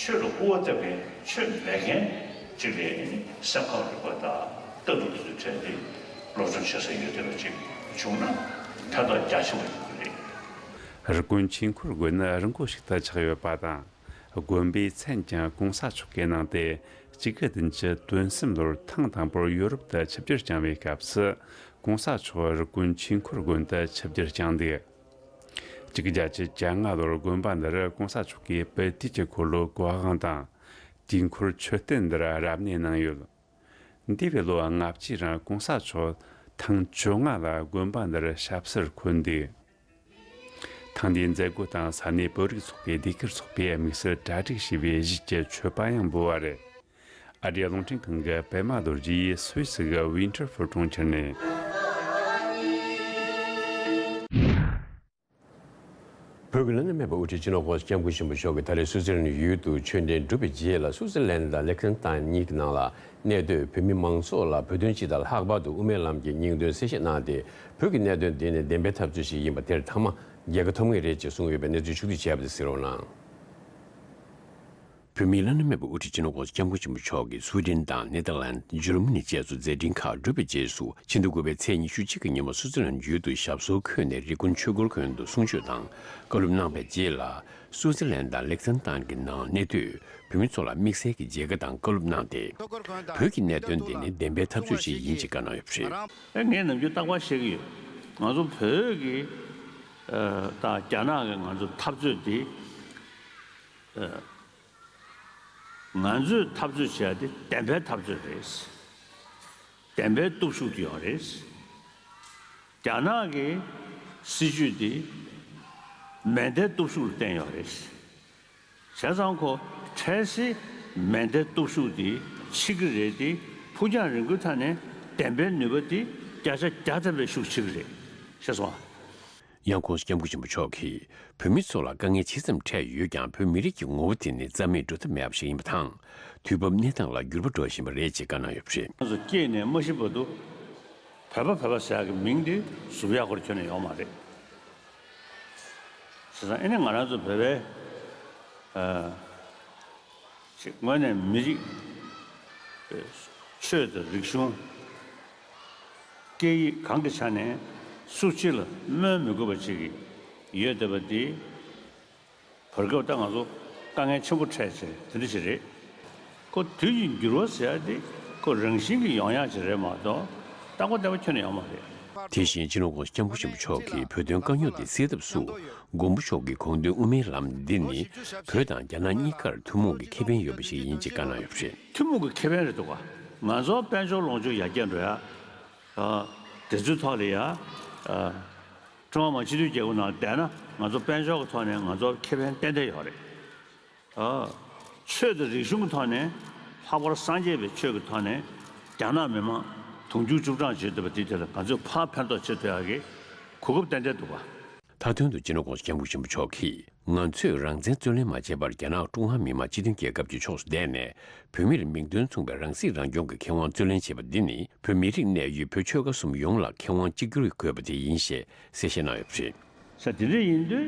ཆོས་ལ་སྐུར་བ་བཏབ་མཁན་ཆོས་མེད་མཁན་ཅིག་ལ་སེམས་ཁམས་རིག་པ་དང་ལྟ་གྲུབ་དེ་ཚོའི་གྲས་དེ་སློབ་སྦྱོང་བྱེད་ས་ཡོད་བསྡད་པ་ཅིག་བྱུང་ན་ཕན་ཐོགས་རྒྱ་ཆེན་པོ་ཡོང་གི་རེད། རུས་ཀུན་ཆོས་འཁོར་དགོན་ནི་རི་མགོ་ཞིག་ཏུ་ཆགས་ཡོད་པ་དང་། དགོན་པའི་མཚན་ཀྱང་གོང་ས་མཆོག་གིས་གནང་སྟེ་གཅིག་དགུ་བདུན་ཅུ་དོན་གསུམ་ལོར་ཐེངས་དང་པོར་ཡོ་རོབ་ཏུ་ཆིབས་བསྒྱུར་བསྐྱངས་པའི་སྐབས་སུ་གོང་ས་མཆོག་རུས་ཀུན་ཆོས་འཁོར་དགོན་དུ་ཆིབས་བསྒྱུར་བསྐྱངས་འདུག་གཅིག་བརྒྱད་ཅུ་གྱ་ལྔ་ལོར་དགོན་པ་འདིར་གོང་ས་མཆོག་གིས་དཔལ་དུས་ཀྱི་འཁོར་ལོ་བཀའ་དབང་དང་། དུས་འཁོར་མཆོད་རྟེན་འདིར་རབ་གནས་གནང་ཡོད། འདས་པའི་ལོ་ལྔ་བཅུའི་རིང་གོང་ས་མཆོག་ཐེངས་བཅོ་ལྔ་ལ་དགོན་པ་འདིར་ཞབས་སོར་འཁོད་འདུག་ཐེངས་འདིའི་མཛད་སྒོ་དང་ས་གནས་བོད་རིགས་ཚོགས་པའི་ཟློས་གར་ཚོགས་པས་དམིགས་བསལ་གྲ་སྒྲིག་བྱས་པའི་གཞིས་ཀྱི་མཆོད་པ་ཡང་འབུལ་བ་རེད། ཨ་རིའི་རླུང་འཕྲིན་ཁང་གི་པད་མ་རྡོ་རྗེ་ཡིས་སུད་སི་གི་ཝིན་ཊར་ཕོར་གྲོང་ཁྱེར་ནས། བོད་ཀྱི་བླ་ན་མེད་པའི་དབུ་ཁྲིད་སྤྱི་ནོར་༧གོང་ས་༧སྐྱབས་མགོན་ཆེན་པོ་མཆོག་གིས་ད་རེས་སུད་སི་ལན་ཡུལ་དུ་ཆོས་འབྲེལ་གྲུབ་པའི་རྗེས་ལ། སུད་སི་ལན་དང་ལེག་ཐན་ཏན་གཉིས་ཀྱི་ནང་ལ་གནས་སྡོད་བོད་མི་མང་ཚོགས་ལ་བོད་དོན་སྤྱི་དང་ལྷག་པར་དུ་དབུ་མའི་ལམ་གྱི་སྙིང་དོན་གསལ་བཤད་གནང་སྟེ། བོད་ཀྱི་གནད་དོན་འདི་ནི་བདེན་པའི་འཐབ་རྩོད་ཞིག་ཡིན་པ་དེར་ཐ་མ་རྒྱལ་ཁ་ཐོབ་ངེས་རེད་ཅེས་གསུངས་ཡོད་པའི་གནས་ཚུལ་ཕྱོགས་བསྡུས་བྱས་པ་དེ་གཟིགས་རོགས་གནང་། བོད་མིའི་བླ་ན་མེད་པའི་དབུ་ཁྲིད་སྤྱི་ནོར་༧གོང་ས་༧སྐྱབས་མགོན་ཆེན་པོ་མཆོག་གིས་སུའེ་ཌེན་དང་ནེ་དར་ལན། འཇར་མ་ནི་བཅས་སུ་མཛད་འཕྲིན་ཁག་བསྒྲུབས་པའི་རྗེས་སུ། ཕྱི་ཟླ་དགུ་པའི་ཚེས་ཉི་ཤུ་གཅིག་གི་ཉིན་མོ་སུད་སི་ལན་ཡུལ་དུ་ཞབས་སོར་འཁོད་ནས་རི་ཀུན་ཆོས་འཁོར་དགོན་དུ་གསུང་ཆོས་དང་བཀའ་སློབ་གནང་བའི་རྗེས་ལ། སུད་སི་ལན་དང་ལེག་ཐན་ཏན་གྱི་ནང་གནས་སྡོད་བོད་མི་ཚོ་ལ་དམིགས་བསལ་གྱི་མཇལ་ཁ་དང་བཀའ་སློབ་གནང་སྟེ། བོད་ཀྱི་གནད་དོན་འདི་ནི་བདེན་པའི་འཐབ་རྩོད་ཅིག་ཡིན་ཅེས་བཀའ་གནང་ཡོད་པ་རེད། ངས་ནམ་རྒྱུན་རྟག་པར་བཤད་ཀྱི་ཡོད། ང་ཚོ་བོད་ཀྱི་ཨ་དང་རྒྱ་ནག་གི་ང་ཚོ་འཐབ་རྩོད་འདི། ཨ། ང་ཚོས་འཐབ་རྩོད་བྱས་ཏེ་བདེན་པའི་འཐབ་རྩོད་རེད། བདེན་པའི་སྟོབས་ཤུགས་དེ་ཡོད་རེད། རྒྱ་ནག་གི་སྲིད་ཇུས་དེ་མེ་མདའི་སྟོབས་ཤུགས་ལ་བརྟེན་ཡོད་རེད། བྱས་ཙང་ཁོ་འཕྲལ་སེལ་ མེ་མདའི་སྟོབས་ཤུགས་དེ་ཆེ་གི་རེད་དེ། ཕུགས་རྒྱང་རིང་པོའི་ཐད་ནས་བདེན་པའི་ནུས་པ་དེ་བརྒྱ་ཆ་བརྒྱ་ཐམ་པའི་ཤུགས་ཆེ་གི་རེད། ཤེས་སོང་ཨ། ཡང་༸གོང་ས་༸སྐྱབས་མགོན་ཆེན་པོ་མཆོག་གིས་བོད་མི་ཚོ་ལ་དཀའ་ངལ་ཇི་ཙམ་འཕྲད་ཡོད་ཀྱང་། བོད་མི་རིགས་ཀྱི་ངོ་བོ་དེ་ནི་རྩ་མེད་འགྲོ་ཐབས་མེད་པ་ཞིག་ཡིན་པ་དང་། དུས་བབ་གནས་སྟངས་ལ་འགྱུར་བ་འགྲོ་བཞིན་པ་རེད་ཅེས་བཀའ་གནང་ཡོད་པ་རེད། ང་ཚོ་སྐྱེས་ནས་མ་ཤི་བར་དུ་བོད་པ་བོད་པ་ཟེར་ཡག་གི་མིང་དེ་ཟུག་ཡག་སྐོར་ཁྱོན་ནས་ཡོད་མ་རེད། བྱས་ཙང་ཨེ་ནས་ང་རང་ཚོ་བོད་པའི་ཨ་ཅིག་དངོས་གནས་མི་རིགས་ཆོས་དང་རིག་གཞུང་སྐད་ཡིག་གང་གི་ཆ་ནས་སུ་གཅིག་ལ་སྨོན་མི་དགོས་པ་ཅིག་ཡོད་བསྡད་པ་འདི་བར་སྐབས་ད་ང་ཚོ་དཀའ་ངལ་ཆེན་པོ་འཕྲད་བྱས་དེ་འདྲ་ཞིག་རེད། ཁོ་དུས་ཀྱི་འགྱུར་བ་ཟེར་ཡ་དེ་ཁོ་རང་བཞིན་གྱིས་ཡོང་ཡ་ཅིག་རེད་མ་གཏོགས་རྟག་པ་བདེ་བ་ཁྱོན་ནས་ཡོང་མ་རེད། དེ་བཞིན་སྤྱི་ནོར་༸གོང་ས་༸སྐྱབས་མགོན་ཆེན་པོ་མཆོག་གིས་བོད་དོན་དཀའ་རྙོག་དེ་སེལ་ཐབས་སུ་མགོན་པོ་མཆོག་གི་དགོངས་དོན་དབུ་མའི་ལམ་འདི་ནི་བོད་དང་རྒྱ་ནག་གཉིས་ཀར་ཐུན་མོང་གི་ཁེ་ཕན་ཡོད་པ་ཞིག་ཡིན་ཅེས་བཀའ་གནང་ཡོད་པ་རེད། ཐུན་མོང་གི་ཁེ་ཕན་རེད་འདུག་ག་ང་ཚོ་དཔལ་འབྱོར་ལོངས་སྤྱོད་ཡར་རྒྱས་འགྲོ་ཡ། ཨ། དེ་ཚོའི་ཐོག་ལ་ཡ། ཨ། ཀྲུང་ཧྭ་མི་དམངས་སྤྱི་མཐུན་རྒྱལ་ཁབ་ནང་བསྡད་ན་ང་ཚོ་དཔལ་འབྱོར་གྱི་ཐོག་ནས་ང་ཚོ་ཁེ་ཕན་ཏན་ཏན་ཡོད་རེད། ཨ། ཆོས་དང་རིག་གཞུང་གི་ཐོག་ནས་ལྷག་པར་སངས་རྒྱས་པའི་ཆོས་ཀྱི་ཐོག་ནས་རྒྱ་ནག་མི་མང་དུང་ཕྱུར་བཅུ་གྲངས་བྱེད་ཐུབ་པ་དེའི་ཐད་ལ་ང་ཚོས་ཕར་ཕན་ཐོགས་བྱེད་ཐུབ་ཡག་གི་གོ་སྐབས་ཏན་ཏན་འདུག་ག་མཐའ་དོན་དུ་སྤྱི་ནོར་༸གོང་ས་༸སྐྱབས་མགོན་ཆེན་པོ་མཆོག་གིས། ང་ཚོས་རང་བཙན་རྩོད་ལེན་མ་བྱས་པར་རྒྱ་ནག་ཀྲུང་ཧྭ་མི་དམངས་སྤྱི་མཐུན་རྒྱལ་ཁབ་ཀྱི་ཕྱོགས་སུ་བསྡད་ནས། བོད་མིར་མིང་དོན་མཚུངས་པའི་རང་སྲིད་རང་སྐྱོང་གི་ཁེ་དབང་རྩོད་ལེན་བྱས་པ་འདི་ནི། བོད་མི་རིགས་གནས་ཡུལ་བོད་ཆོལ་ཁ་གསུམ་ཡོངས་ལ་ཁེ་དབང་གཅིག་གྱུར་དགོས་པ་དེ་ཡིན་ཞེས་གསལ་བཤད་གནང་ཡོད་པ་རེད། ས་དེ་འདྲ་ཡིན་དུས་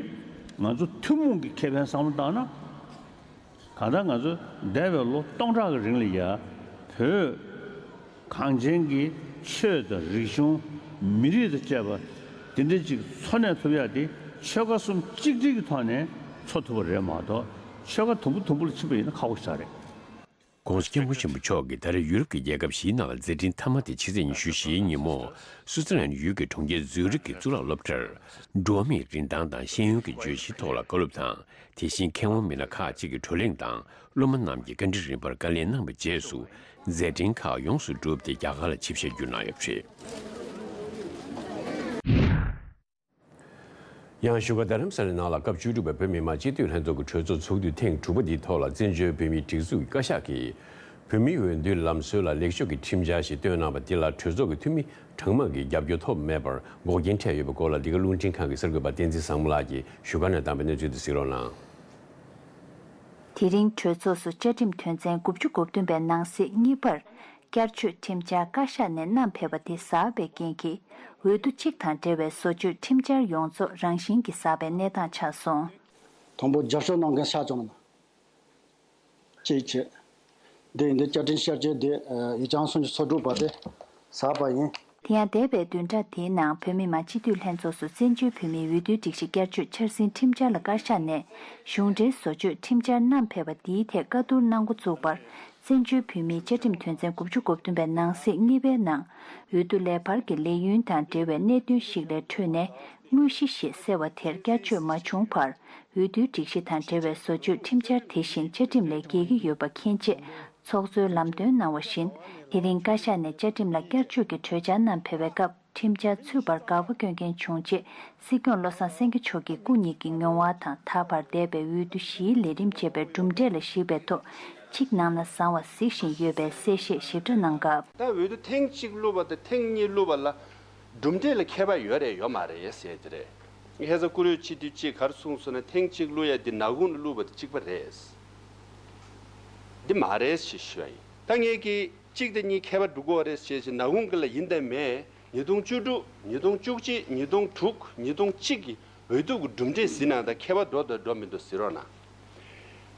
ང་ཚོ་ཐུན་མོང་གི་ཁེ་ཕན་བསམ་བློ་བཏང་ན། གང་ལྟར་ང་ཚོ་འདས་པའི་ལོ་སྟོང་ཕྲག་གི་རིང་ལ་ཡ་བོད་གངས་ཅན་གྱི་ཆོས་དང་རིག་གཞུང་། མི་རིགས་དང་བཅས་པ་འདི་འདྲ་ཅིག་འཚོ་གནས་ཐུབ་ཡ་དེ་ཆོལ་ཁ་གསུམ་གཅིག་སྒྲིལ་གྱི་ཐོག་ནས་འཚོ་ཐུབ་པ་རེད་མ་གཏོགས་ཆོལ་ཁ་དུམ་བུ་དུམ་བུ་ལ་ཕྱིན་པ་ཡིན་ན་ཁག་པོ་ཞིག་རེད། ༸གོང་ས་༸སྐྱབས་མགོན་ཆེན་པོ་མཆོག་གིས་ད་རེས་ཡུ་རོབ་ཀྱི་རྒྱལ་ཁབ་བཞིའི་ནང་ལ་མཛད་འཕྲིན་མཐའ་མ་དེ་ཕྱི་ཚེས་ཉི་ཤུ་བཞིའི་ཉིན་མོ་སུའུ་ཙི་ལན་ཡུལ་གྱི་གྲོང་ཁྱེར་ཛུ་རིག་གི་གཙུག་ལག་སློབ་གྲྭར། འགྲོ་བ་མིའི་རིན་ཐང་དང་ཤེས་ཡོན་གྱི་བརྗོད་གཞིའི་ཐོག་ལ་བཀའ་སློབ་དང་། དེ་བཞིན་མཁས་དབང་མི་སྣ་ཁག་ཅིག་གིས་བགྲོ་གླེང་དང་། སློབ་མ་རྣམས་ཀྱིས་བཀའ་འདྲི་རིམ་པར་བཀའ་ལན་གནང་བའི་རྗེས་སུ། མཛད་འཕྲིན་ཁག་ཡོངས་སུ་གྲུབ་སྟེ་རྒྱ་གར་ལ་ཆིབས་ཞལ་བསྒྱུར་གནང་ཡོད་པ་རེད། ཡང་བཞུགས་སྒར་རྡ་རམ་ས་ལའི་ནང་ལ་སྐབས་བཅུ་དྲུག་པའི་བོད་མི་མང་སྤྱི་འཐུས་ལྷན་ཚོགས་ཀྱི་གྲོས་ཚོགས་ཚོགས་དུས་ཐེངས་དྲུག་པ་འདིའི་ཐོག་ལ་བཙན་བྱོལ་བོད་མིའི་སྒྲིག་འཛུགས་ཀྱི་བཀའ་ཤག་གིས་བོད་མིའི་འོས་བསྡུའི་ལམ་སྲོལ་ལ་ལེགས་ཤོས་ཀྱི་ཁྲིམས་འཆར་ཞིག་བཏོན་གནང་བ་འདི་ལ་གྲོས་ཚོགས་ཀྱི་འཐུས་མི་གྲངས་མང་གིས་རྒྱབ་སྐྱོར་ཐོབ་མེད་པར་འགོག་རྐྱེན་འཕྲད་ཡོད་པའི་སྐོར་ལ། འདི་ག་རླུང་འཕྲིན་ཁང་གི་གསར་འགོད་པ་བསྟན་འཛིན་བཟང་མོ་ལགས་ཀྱིས་བཞུགས་སྒར་ནས་བཏང་བའི་གནས་ཚུལ་དེ་གཟིགས་རོགས་གནང་། དེ་རིང་གྲོས་ཚོགས་སུ་བཅའ་ཁྲིམས་དོན་ཚན་དགུ་བཅུ་གོ་བདུན་པའི་ནང་གསེས་གཉིས་པར་བསྐྱར་བཅོས་ཁྲིམས་འཆར་བཀའ་ཤག་ནས་བསྣམས་ཕེབས་པ་དེ་ཟགས་པའི་རྐྱེན་གྱིས། འོས་བསྡུ་གཅིག་དང་འབྲེལ་བའི་བཟོ་བཅོས་ཁྲིམས་འཆར་ཡོངས་རྫོགས་རང་བཞིན་གྱིས་ཟགས་པའི་གནས་སྟངས་ཆགས་སོང་། དང་པོ་རྒྱབ་སྐྱོར་གནང་མཁན་ཤར་བྱུང་ན་གཅིག་བྱས། འདི་ཡིན་དུས་བཅའ་ཁྲིམས་བསྐྱར་བཅོས་འདི་ཡིག་ཆ་སུམ་ཅུ་སོ་དྲུག་པ་དེ་ཟགས་པ་ཡིན། དེ་ཡང་འདས་པའི་བདུན་ཕྲག་དེའི་ནང་བོད་མི་མང་སྤྱི་འཐུས་ལྷན་ཚོགས་སུ་བཙན་བྱོལ་བོད་མིའི་འོས་བསྡུའི་སྒྲིག་གཞི་བསྐྱར་བཅོས་འཆར་ཟིན་ཁྲིམས་འཆར་ལ་བཀའ་ཤག་ནས་གཞུང་འབྲེལ་བཟོ་བཅོས་ཁྲིམས་འཆར་བསྣམས་ཕེབས་པ་འདིའི་ཐད་བཀའ་བསྡུར་གནང་འགོ་བཙུགས་པར། བཙན་བྱོལ་བོད་མིའི་བཅའ་ཁྲིམས་དོན་ཚན་དགུ་བཅུ་གོ་བདུན་པའི་ནང་གསེས་གཉིས་པའི་ནང་། འོས་བསྡུ་ལས་འཕར་གྱི་ལས་ཡུན་དང་འབྲེལ་བའི་གནད་དོན་ཞིག་ལས་འཕྲོས་ནས། དངོས་གཞི་ཞེས་གསལ་བ་དེར་བསྐྱར་བཅོས་མ་བྱུང་བར། འོས་བསྡུའི་སྒྲིག་གཞི་དང་འབྲེལ་བའི་བཟོ་བཅོས་ཁྲིམས་འཆར་དེ་བཞིན་བཅའ་ཁྲིམས་ལས་འགལ་གྱི་ཡོད་པ་མཁྱེན་རྗེས། ཚོགས་གཙོས་ལམ་སྟོན་གནང་བ་བཞིན། དེ་རིང་བཀའ་ཤག་ནས་བཅའ་ཁྲིམས་ལ་བསྐྱར་བཅོས་ཀྱི་གྲོས་འཆར་བསྣམས་ཕེབས་པའི་སྐབས། ཁྲིམས་འཆར་ཚུད་པར་དགག་པ་བསྐྱོན་མཁན་བྱུང་རྗེས། སྲིད་སྐྱོང་བློ་བཟང་སེང་གེ་མཆོག་གིས་སྐུ་ཉིད་ཀྱི་མྱོང་བ་དང་། ད་བར་འདས་པའི་འོས་བསྡུ་བཞིའི་ལས་རིམ་བཅས་པའི་གྲུབ་འབྲས་ལ་གཞིགས་པའི་ཐོག །ཕྱིའི་ནང་ན་བཟང་བ་གཟིགས་བཞིན་ཡོད་པའི་གསལ་བཤད་ཞིབ་ཕྲ་གནང་སྐབས། ད་འོས་བསྡུ་ཐེངས་གཅིག་བླུགས་པ་དང་ཐེངས་གཉིས་བླུགས་པ་ལ་གྲུབ་འབྲས་ལ་ཁྱད་པར་ཡོད་རེད་ཡོད་མ་རེད་ཟེར་གྱི་རེད། ངས་ཧེ་ས་བཀུར་འོས་སྤྱི་འཐུས་གཅིག་ག་རེ་གསུངས་སོང་ན། ཐེངས་གཅིག་བླུགས་ཡ་འདི་ནག་ཁུང་ལ་བླུགས་པ་དང་གཅིག་པ་རེད། འདི་མ་རེད་ཞེས་ཞུ་བ་ཡིན། ད་ངས་ཀྱིས་གཅིག་དང་གཉིས་ཁྱད་པར་འགྲོ་གི་རེད་ཞེས་ཞེས་ནག་ཁུང་གི་ལ་ཡིན་དང་མེད། ཉིས་སྟོང་བཅུ་དྲུག །ཉིས་སྟོང་བཅུ་གཅིག །ཉིས་སྟོང་དྲུག །ཉིས་སྟོང་གཅིག་གི་འོས་བསྡུ་གི་གྲུབ་འབྲས་གཟིགས་ན་ད་ཁྱད་པར་འགྲོ་དང་འགྲོ་མི་འདུག་གཟིགས་རོགས་གནང་།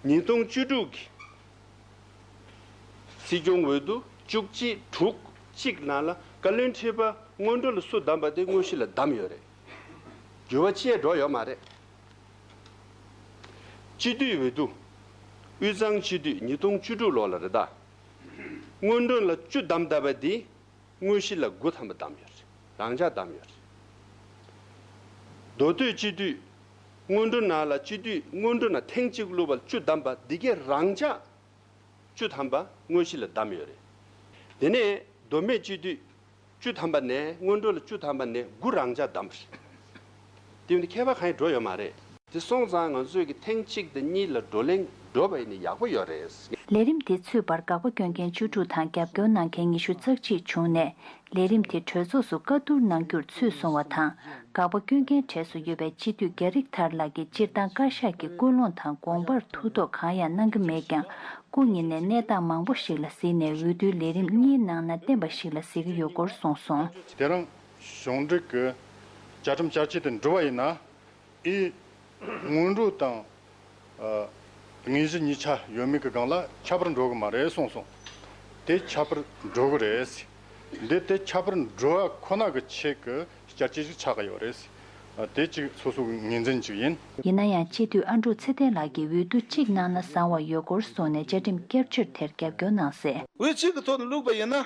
ཉིས་སྟོང་བཅུ་དྲུག་གི་སྲིད་སྐྱོང་འོས་བསྡུ་བཅུ་གཅིག་དྲུག་གཅིག་ནང་ལ་བཀའ་བློན་ཁྲི་པ་སྔོན་འགྲོ་ལ་སུ་བདམས་པ་དེ་དངོས་གཞི་ལ་བདམས་ཡོད་རེད། འགྱུར་བ་ཅི་ཡང་འགྲོ་ཡོད་མ་རེད། སྤྱི་འཐུས་འོས་བསྡུ། དབུས་གཙང་སྤྱི་འཐུས་ཉིས་སྟོང་བཅུ་དྲུག་ལོ་ལ་རེད་ད། སྔོན་འགྲོ་ལ་བཅུ་བདམས་བསྡད་པ་འདི་དངོས་གཞི་ལ་དགུ་ཐམ་པ་བདམས་ཡོད་རེད། རང་འཇགས་བདམས་ཡོད་རེད། མདོ་སྟོད་སྤྱི་འཐུས་སྔོན་འགྲོ་ནང་ལ་སྤྱི་འཐུས་སྔོན་འགྲོ་ནང་ཐེངས་གཅིག་བླུགས་པ་ལ་བཅུ་བདམས་པ་འདི་གའི་རང་འཇགས་བཅུ་ཐམ་པ་དངོས་གཞི་ལ་བདམས་ཡོད་རེད། དེ་ནས་མདོ་སྨད་སྤྱི་འཐུས་བཅུ་ཐམ་པ་ནས་སྔོན་འགྲོ་ལ་བཅུ་ཐམ་པ་ནས་དགུ་རང་འཇགས་བདམས་པ་རེད། དེ་ཡིན་དུས་ཁྱད་པར་གང་ཡང་འགྲོ་ཡོད་མ་རེད། དེ་སོང་ཙང་ང་ཚོས་ཀྱི་ཐེངས་གཅིག་དང་གཉིས་ལ་བགྲོ་གླེང་འགྲོ་བ་ཡིན་ན་ཡག་པོ་ཡོད་རེད། ལས་རིམ་དེ་ཚུད་པར་དགག་པ་སྐྱོན་མཁན་བཅུ་དྲུག་དང་རྒྱབ་སྐྱོར་གནང་མཁན་ཉི་ཤུ་རྩ་གཅིག་བྱུང་ནས། ལས་རིམ་དེ་གྲོས་ཚོགས་སུ་བཀའ་བསྡུར་གནང་རྒྱུར་ཚུད་སོང་བ་དང་། དགག་པ་སྐྱོན་མཁན་གྲས་སུ་ཡོད་པའི་སྤྱི་འཐུས་རྒྱ་རིགས་ཐར་ལགས་ཀྱིས་སྤྱིར་བཏང་བཀའ་ཤག་གི་སྐུལ་སློང་དང་དགོངས་པར་ཐུགས་དོགས་གང་ཡང་གནང་གི་མེད་ཀྱང་། སྐུ་ཉིད་ནས་གནས་སྟངས་མང་པོ་ཞིག་ལ་གཟིགས་ནས་འོས་བསྡུའི་ལས་རིམ་གཉིས་ནང་ན་བརྟན་པ་ཞིག་ལ་གཟིགས་ཀྱི་ཡོད་སྐོར་གསུངས་སོང་། དེ་རིང་གཞུང་འབྲེལ་གྱི་བཅའ་ཁྲིམས་བསྐྱར་བཅོས་དེ་འགྲོ་བ་ཡིན་ན། ཨེ། སྔོན་འགྲོ་དང་། ཨ། དངོས་གཞི་གཉིས་ཆ་ཡོད་མེད་ཀྱི་སྒང་ལ་ཁྱད་པར་འགྲོ་གི་མ་རེད་གསུངས་སོང་། དེ་ཁྱད་པར་འགྲོ་གི་རེད། འདི་དེ་ཁྱད་པར་འགྲོ་བ་ཁོ་ན་གི་ཆེད་ཀྱི་བསྐྱར་བཅོས་ཤིག་ཆགས་ཀྱི་ཡོད་རེད། ཨ། དེ་གཅིག་སོ་སོ་གི་ངོས་འཛིན་ཅིག་ཡིན། ཡིན་ན་ཡང་སྤྱི་འཐུས་ཨ་འབྲུག་ཚེ་བརྟན་ལགས་ཀྱིས་འོས་བསྡུ་གཅིག་གནང་ན་བཟང་བ་ཡོད་སྐོར་གསུངས་ནས་བཅའ་ཁྲིམས་བསྐྱར་བཅོས་དེར་རྒྱབ་སྐྱོར་གནང་གསལ། འོས་གཅིག་གི་ཐོག་ནས་བླུགས་པ་ཡིན་ན།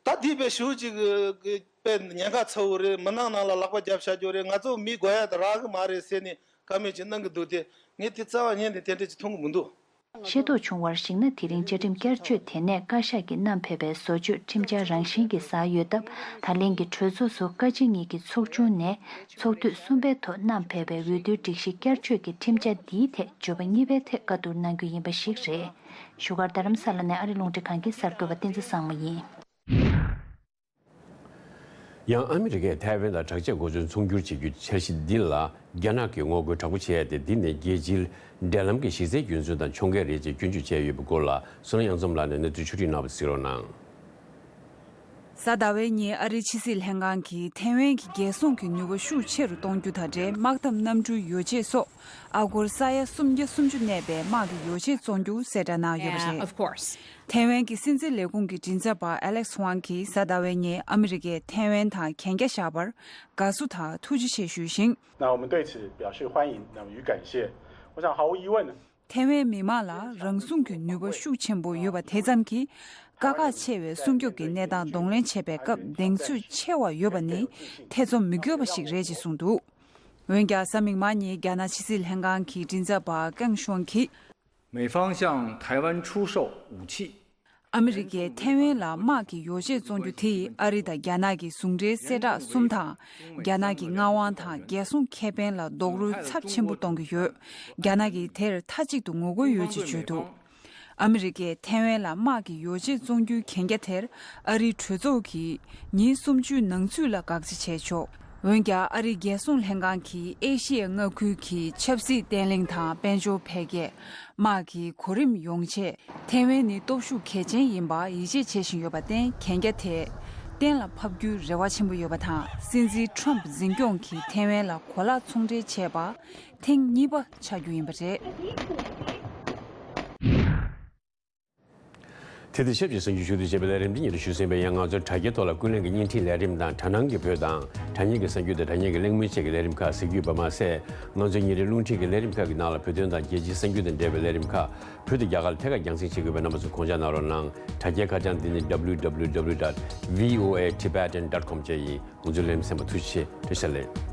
ད་འདི་དཔེ་ཞུ་ཅིག་གི་དཔེ་ཉེན་ཁ་ཚ་བོ་རེད། མི་ནང་ནང་ལ་ལག་པ་རྒྱབ་བཞག་རྒྱུ་རེད། ང་ཚོ་མི་དགོས་ཡ་ད་རག་གི་མ་རེད་ཟེར་ནས་བཀའ་མོལ་ཅིག་གནང་གི་འདུག་སྟེ། ངས་དེ་རྩ་བ་ཉིད་ནས་དེ་འདྲ་ཅིག་མཐོང་གི་མི་འདུག། ཤེས་རྟོགས་བྱུང་བར་གཞིགས་ན། དེ་རིང་བཅའ་ཁྲིམས་བསྐྱར་བཅོས་དེ་ནས་བཀའ་ཤག་གིས་བསྣམས་ཕེབས་པའི་བཟོ་བཅོས་ཁྲིམས་འཆར་རང་བཞིན་གྱིས་ཟག་ཡོད་སྟབས། ད་ལན་གྱི་གྲོས་ཚོགས་སུ་བཀའ་སྤྱི་གཉིས་ཀྱི་ཚོགས་ཆུང་ནས་ཚོགས་དུས་གསུམ་པའི་ཐོག་བསྣམས་ཕེབས་པའི་འོས་བསྡུའི་སྒྲིག་གཞི་བསྐྱར་བཅོས་ཀྱི་ཁྲིམས་འཆར་འདིའི་ཐད་འབྱོར་པ་གཉིས་པའི་ཐད་བཀའ་བསྡུར་གནང་རྒྱུ་ཡིན་པ་ཞིག་རེད། བཞུགས་སྒར་རྡ་རམ་ས་ལ་ནས་ཨ་རི་རླུང་འཕྲིན་ཁང་གི་གསར་འགོད་པ་བསྟན་འཛིན་བཟང་མོ་ཡིན། ཡང་ཨ་མི་རི་ཀས་ཐའེ་ཝན་ལ་དྲག་ཆས་འགོ་འཛུགས་ཚོང་སྒྱུར་བྱེད་རྒྱུའི་འཆར་གཞི་འདི་ལ་རྒྱ་ནག་གིས་ངོ་རྒོལ་དྲག་པོ་བྱས་ཏེ། འདི་ནི་རྒྱལ་སྤྱིའི་འབྲེལ་ལམ་གྱི་གཞི་རྩའི་རྒྱུ་མཚན་དང་མཆོང་བརྒལ་རེད་ཅེས་སྐྱོན་བརྗོད་བྱས་ཡོད་པའི་སྐོར་ལ། བསོད་ནམས་དབྱངས་འཛོམས་ལགས་ནས་གནས་ཚུལ་ཕྱོགས་སྒྲིག་གནང་བ་གཟིགས་རོགས་གནང་། གཟའ་ཟླ་བའི་ཉིན་ཨ་རིའི་ཕྱི་སྲིད་ལྷན་ཁང་གིས་ཐའེ་ཝན་གྱི་རྒྱལ་སྲུང་གི་ནུས་པ་ཤུགས་ཆེ་རུ་གཏོང་རྒྱུ་དང་འབྲེལ། དམག་འཐབ་གནམ་གྲུའི་ཡོ་བྱད་སོགས་ཨ་སྒོར་ས་ཡ་སུམ་བརྒྱ་སུམ་ཅུ་གནས་པའི་དམག་གི་ཡོ་བྱད་བཙོང་རྒྱུ་གསལ་བསྒྲགས་གནང་ཡོད་པ་རེད། Of course. ཐའེ་ཝན་གྱི་སྲིད་འཛིན་ལས་ཁུངས་ཀྱི་མགྲིན་ཚབ་པ་ཨ་ལེག་སི་ཝང་གིས་གཟའ་ཟླ་བའི་ཉིན་ཨ་མི་རི་ཀས་ཐའེ་ཝན་དང་གན་རྒྱ་བཞག་པར་དགའ་བསུ་དང་ཐུགས་རྗེ་ཆེ་ཞུས་ཤིང་། 那我们对此表示欢迎，那么与感谢。我想毫无疑问呢， ཐའེ་ཝན་མི་དམངས་ལ་རང་སྲུང་གི་ནུས་པ་ཤུགས་ཆེན་པོ་ཡོད་པ་དེ་ཙམ་གྱིས། དཀའ་ཁག་ཆེ་བའི་སྲུང་སྐྱོབ་ཀྱི་གནས་སྟངས་གདོང་ལེན་བྱེད་པའི་སྐབས་གདེང་ཚོད་ཆེ་བ་ཡོད་པ་ནི་ཐེ་ཚོམ་མི་དགོས་པ་ཞིག་རེད་ཅེས་གསུངས་འདུག། འོན་ཀྱང་། གཟའ་མིག་དམར་ཉིན་རྒྱ་ནག་ཕྱི་སྲིད་ལྷན་ཁང་གི་མགྲིན་ཚབ་པ་ཀེང་ཤུང་གིས། 美方向台湾出售武器。 ཨ་མི་རི་ཀས་ཐའེ་ཝན་ལ་དམག་གི་ཡོ་བྱད་བཙོང་རྒྱུ་དེས་ཨ་རི་དང་རྒྱ་ནག་གི་ཟུང་འབྲེལ་གསལ་བསྒྲགས་གསུམ་དང་། རྒྱ་ནག་གི་མངའ་དབང་དང་རྒྱལ་སྲུང་ཁེ་ཕན་ལ་རྡོག་རོལ་ཚབས་ཆེན་པོ་གཏོང་གི་ཡོད། རྒྱ་ནག་གིས་དེར་མཐའ་གཅིག་ཏུ་ངོ་རྒོལ་ཡོད་ཅེས་བརྗོད་འདུག། ཨ་མི་རི་ཀས་ཐའེ་ཝན་ལ་དམག་གི་ཡོ་བྱད་བཙོང་རྒྱུའི་གན་རྒྱ་དེར་ཨ་རིའི་གྲོས་ཚོགས་ཀྱིས་ཉིན་སུམ་ཅུའི་ནང་ཚུད་ལ་དགག་བྱ་བྱས་ཆོག། འོན་ཀྱང་། ཨ་རིའི་རྒྱལ་སྲུང་ལྷན་ཁང་གིས་ཨེ་ཤི་ཡའི་མངའ་ཁུལ་གྱི་ཆབ་སྲིད་བརྟན་ལྷིང་དང་དཔལ་འབྱོར་འཕེལ་རྒྱས། དམག་གི་གོ་རིམ་ཡོང་ཆེད། ཐའེ་ཝན་ནི་སྟོབས་ཤུགས་གལ་ཆེན་ཡིན་པ་ཡིད་ཆེས་བྱེད་བཞིན་ཡོད་པར་བརྟེན། གན་རྒྱ་དེ་གཏན་ལ་ཕབ་རྒྱུའི་རེ་བ་ཆེན་པོ་ཡོད་པ་དང་། སྲིད་འཛིན་ཊརམ་ཕ་འཛིན་སྐྱོང་གིས་ཐའེ་ཝན་ལ་གོ་ལག་ཚོང་འབྲེལ་བྱས་པ་ཐེངས་གཉིས་པ་ཆགས་རྒྱུ་ཡིན་པ་རེད། དེ་དང་ཆབས་ཅིག་གསར་འགྱུར་ཞུ་གཏུག་བྱེད་པའི་ལས་རིམ་འདི་ཉིད་དུ་ཞུ་ཟིན་པའི། ཡང་ང་ཚོའི་དྲ་རྒྱའི་ཐོག་ལ་ཀུན་གླེང་གི་བརྙན་འཕྲིན་ལས་རིམ་དང་། དྲ་སྣང་གི་བོད་དང་དྲ་བརྙན་གྱི་གསར་འགྱུར་དང་། དྲ་བརྙན་གྱི་གླེང་མོལ་བཅས་ཀྱི་ལས་རིམ་ཁག་གཟིགས་རྒྱུ་ཡོད་པ་མ་ཟད། ང་ཚོའི་ཉིན་རེའི་རླུང་འཕྲིན་གྱི་ལས་རིམ་ཁག་གི་ནང་ལ་བོད་དོན་དང་རྒྱལ་སྤྱིའི་གསར་འགྱུར་དང་འབྲེལ་བའི་ལས་རིམ་ཁག་བོད་དང་རྒྱ་གར་ཐད་ཀར་རྒྱང་སྲིང་བྱེད་དགོས་པའི་རྣམ་པ་ཚོ་དགོངས་འཇགས་གནང་རོགས་གནང་། དྲ་རྒྱའི་ཁ་བྱང་འདི་ནི་W W W dot V O A Tibetan dot com བཅས་ཡིན། ང་ཚོའི་ལས་རིམ་གསན་པར་ཐུགས་རྗེ་ཆེ། བཀྲ་ཤིས་བདེ་ལེགས།